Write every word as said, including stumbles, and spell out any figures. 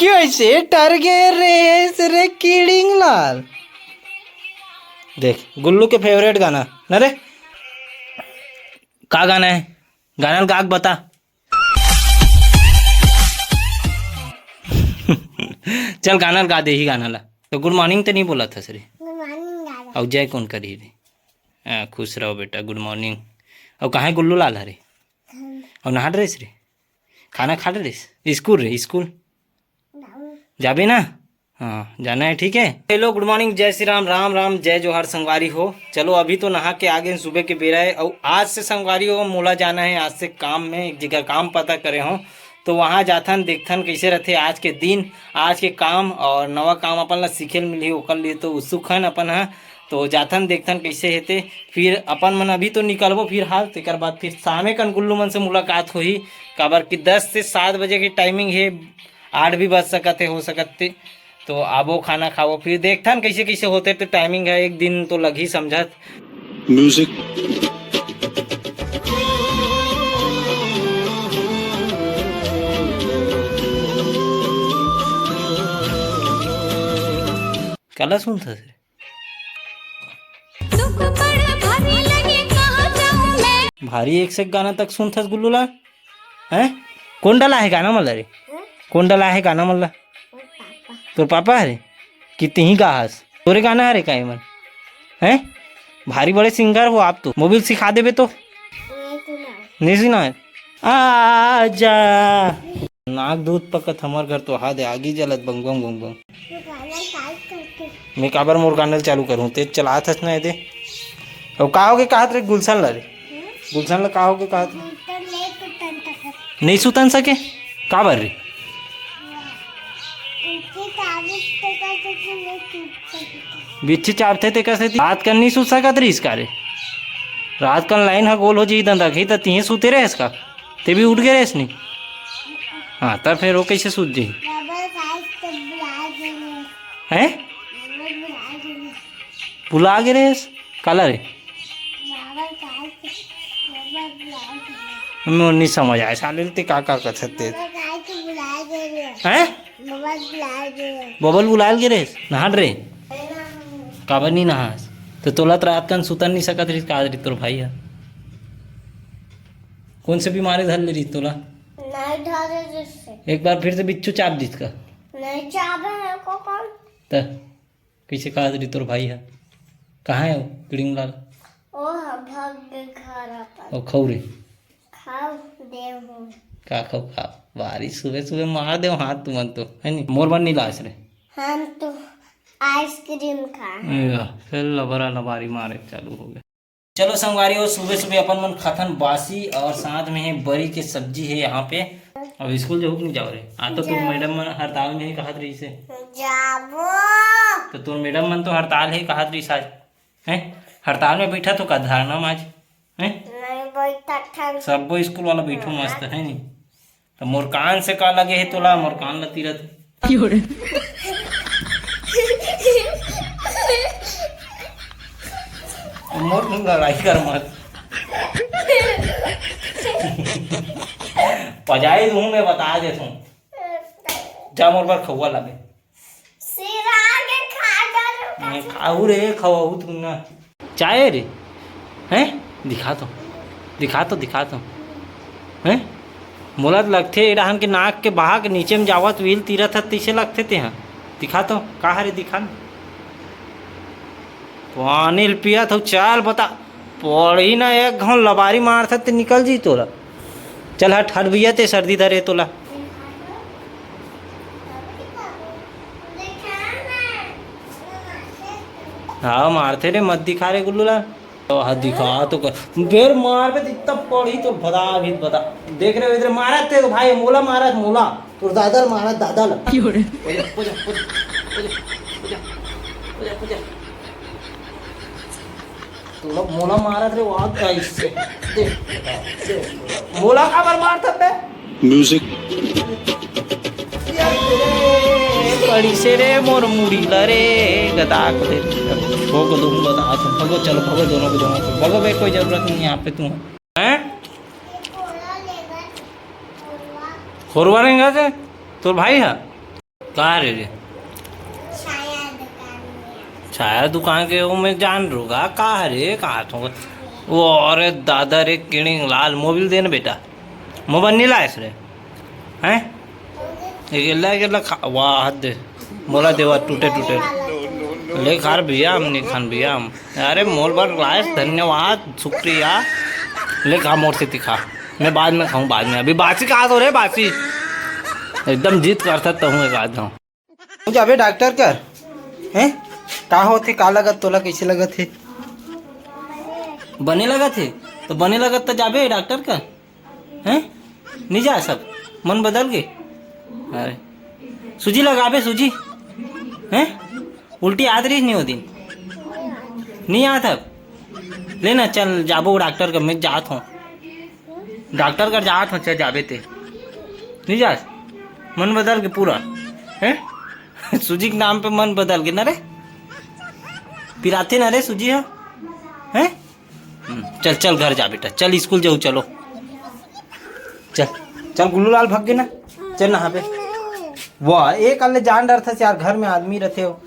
कैसे टर गए रेस रे कीड़िंग लाल। देख, गुल्लू के फेवरेट गाना ना रे। का गाना है? गाना ल गा के बता। चल, गाना ल गा दे ही गाना ला। तो गुड मॉर्निंग तो नहीं बोला था सर? गुड मॉर्निंग दादा। और जय कौन करी रे? हाँ, खुश रहो बेटा, गुड मॉर्निंग। और कहाँ है गुल्लू लाल हरे? और नहा ड्रेस रे? खाना खा ड्रेस? स्कूल रे, स्कूल जाबे ना? हाँ, जाना है, ठीक है। हेलो, गुड मॉर्निंग, जय श्री राम, राम राम, जय जोहार संगवारी हो। चलो, अभी तो नहा के आ गए, सुबह के बेरा है। और आज से संगवारी हो, मोला जाना है आज से काम में, एक जगह काम पता करे हो, तो वहाँ जाथन, देखथन कैसे रहते आज के दिन, आज के काम और नवा काम अपन ला सीखे ल मिलही, ओकर लिए तो उत्सुक हन अपन ह। तो जाथन, देखथन कैसे हेते, फिर अपन मन अभी तो निकलबो फिलहाल, तेकर बाद फिर शामे कन गुल्लू मन से मुलाकात होही, काबर कि दस से सात बजे के टाइमिंग है, आठ भी बज सकत हे, हो सकत हे। तो आबो, खाना खाबो, फिर देखथन कैसे कैसे होते। तो टाइमिंग है, एक दिन तो लगही समझत। म्यूजिक। काला सुनथस रे? भारी एक से एक गाना तक सुनथस गुल्लू ला, हैं? कौन डला है गाना मन ला रे? कौन डला है गाना मन ला? तोर पापा हरे? कि तिही गाहस? तोरे गाना हरे का एमन? हैं? भारी बड़े सिंगर हो आप तो। मोबाइल सिखा देबे तो। नहीं सुना है? आजा। नाक दूध पकत हमर घर तो हादे आगी जलत बंग बंग बंग बंग। मैं काबर मोर गाना चालू करूँ, तेज चलात हस ना एदे। अब का होगे कहत रे गुलशन ला रे? गुलशन ला का होगे कहत रे? नहीं सुतन सके? काबर रे? बिच्छी चाबथे तेकर सेती। रात कन नहीं सुत सकत रहिस का रे? रात कन लाइन ह गोल हो जाही, दंदा खही त तिहे सुते रहेस का? ते भी उठ गए रहेस नहीं? हाँ, तब फिर वो कैसे सुत जाही? हैं? बुला गे रेहेस? काला रे? मोर नी समझ आए, साले ते का, का कथत ते? हैं? बबल बुलाए गे रेहेस? नहात रे? काबर नी नहास? तो तोला त रात कन सुतन नी सकत रहिस, का रे तोर भाई ह? कौन से बीमारी धर ले रहिस तोला? नहीं धरे जिससे। एक बार फिर से बिच्छू चाब दिस का? नहीं चाबे मेरे को कौन? त कइसे कहत रही तोर भाई ह? कहाँ हे वो किड़िंग लाल? ओ ह, भाग गे घर अपन। ओ खऊ रे। खाऊ दे हूँ। का खाऊ? खा। बारिश सुबह सुबह मार दे हाथ तुमन तो, है नी? मोर बर नी लास रे। हम तो आइसक्रीम खा। ए, फिर लबरा लबारी मारे चालू हो गया। चलो संगवारी हो, सुबह सुबह अपन मन खाथन बासी और साथ में है बरी के सब्जी है यहाँ पे। अब स्कूल जाहू कि नहीं जाओ रे? आ तो तोर मैडम मन हड़ताल में ही कहत रही से। जाबो। तो तोर मैडम मन तो हड़ताल है कहत रही आज, हैं? हड़ताल में बैठा तो का धरना में आज, हैं? नहीं बैठा था। सबो स्कूल वाला बैठो मस्त, है नी? त मोर कान से का लगे हे तोला, मोर कान ल तीरत। मोर लड़ाई कर मत। पजाई दूँ मैं, बता देथूँ। जा मोर बर खउआ लाबे। सिरा के खा जा रे। मैं खाऊ रे, खवाऊ तू ना। चाय रे? हैं? दिखा तो, दिखा तो, दिखा तो। हैं? मोला तो लगथे ए डहन के नाक के बहा के नीचे में जावत व्हील तीरत ह, तइसे लगथे तेहा। दिखा तो, का हरे दिखा ना। पानी ल पिया तो चाल बता। पड़ी ना एक घाव लबारी मारथस ते निकल जी तोला। चल हट, हट भैया, ते सर्दी धरे तोला। हाँ, मारथे रे, मत दिखा रे गुल्लू ला। तो हाँ, दिखा तो कर। बेर मार बे, इतना पड़ी तो बता भी बता। देख रे, इधर मारा ते तो भाई, मोला मारा, मोला। तोर दादा ल मारा, दादा ल। क्यों रे? पूजा, पूजा, पूजा। तोला मोला मारत रे, वाह, ऐसे। देख, देख। मोला काबर मारत बे? म्यूजिक। पड़ी से रे मोर मुड़ी ला रे, गदा को दे। भगो दूँ, गदा को। भगो, चलो, भगो दोनों को, दोनों को। भगो बे, कोई जरूरत नहीं यहाँ पे तू। हैं? खोरवा रेंगा से? तोर भाई है? का हरे रे? छाया दुकान में। छाया दुकान के वो मैं जान रूँगा, का हरे, का तो वो, अरे दादा रे, किड़िंग लाल मोबिल देना बेटा, मोबिल नहीं लायस रे, हैं? ये गेला, गेला खा, वाह, हद दे, मोला देवा टूटे टूटे। ले खा रे भैया, हम नहीं खान भैया हम। अरे मोल बर लायस, धन्यवाद, शुक्रिया। ले खा मोर से तिखा, मैं बाद में खाऊँ, बाद में, अभी बासी खा तो रे, बासी। एकदम जीत कर सकता हूँ एक आध। जाबे डॉक्टर कर, हैं? का होथे, का लगत तोला, कैसे लगत हे? बने लगत हे, तो बने लगत तो जाबे डॉक्टर कर, हैं? नहीं जा सब, मन बदल गे। अरे, सूजी लगाबे, सूजी, हैं? उल्टी आत रहिस नहीं वो दिन, नहीं आत अब। ले ना, चल जाबो डॉक्टर कर, मैं जात हूँ। डॉक्टर कर जात हूँ, चल जाबे ते। नहीं जास? मन बदल के पूरा, हैं? सूजी के नाम पे मन बदल के ना रे? पिराथे ना रे सूजी ह? हैं? हम्म, चल, चल घर जा बेटा, चल स्कूल जाऊ, चलो। चल, चल गुल्लू लाल भग गे ना, चल नहा बे। वाह, एक अल्ले जान डरथस यार, घर में आदमी रथे हो।